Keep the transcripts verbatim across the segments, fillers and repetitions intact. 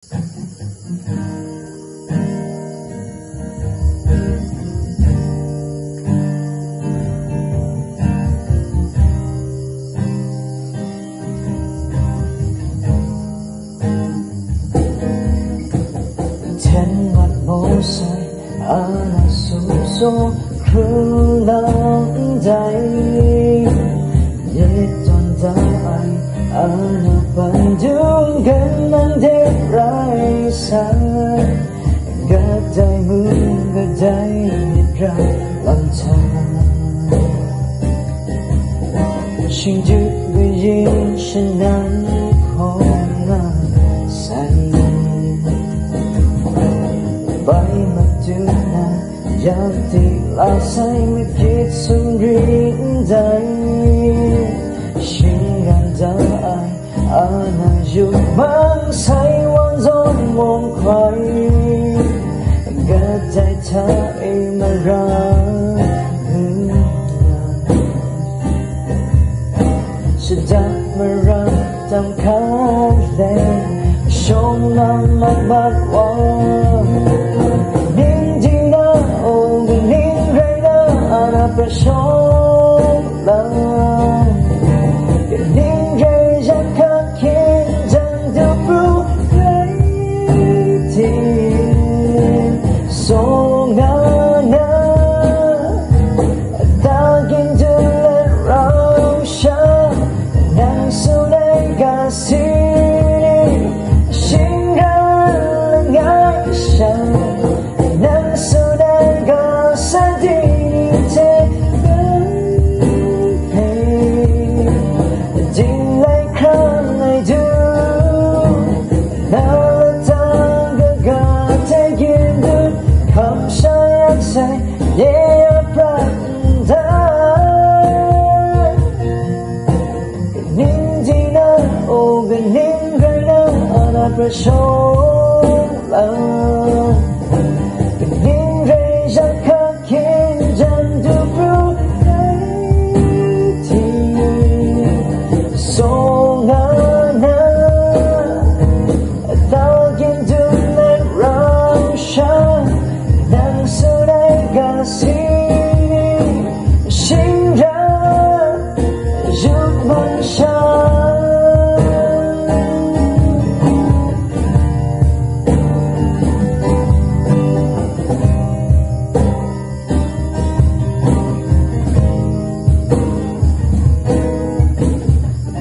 Ten mat mo sai, ana su so hkrung lang ndai. Ye tawn da ai, ana pandung gan nang de rai sai. Kadai mung kadai myit rai lam hta, shingdut kayin shanang hkawng nga sai. Bai matu na yak di la sai, makit sumri ndai. Shingran da ai, ana yupmang sai, wan zawn mawng hkoi, kadai hta e mara nna, shada mara tam hkra le, shawng na mat mat wa. Ning di na, o, kaning rai na, ana pra shawng la. Kaning rai yak hka hkyen jang du pru rai ting, saw nga na, da gin dun let rau sha, nang tsun ai ga si ni, shingran langai sha, nang tsun ai ga sa di ni hte bai hpe, ding lai hkra ngai du, na lata kaga hte gin dun, hkam sha yak sai, ye a prat ndai. Kaning di na, o, kaning rai na, ana pra shawng la. Kaning rai yak hka hkyen jang du pru rai ting, saw nga na, da gin dun let rau sha, nang tsun ai ga si ni, shingran yupmang sha.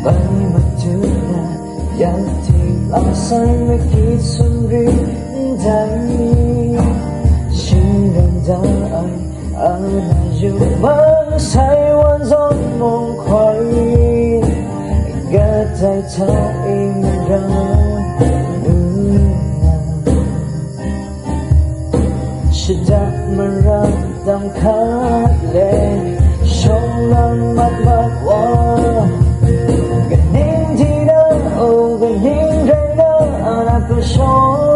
Bai matu na, yak di la sai, makit sumri ndai. Shingran da ai, ana yupmang sai, wan zawn mawng hkoi, kadai hta e mara nna, shada mara tam hkra le, shawng lang mat mat wa. Kaning di na, o, kaning rai na, ana pra shawng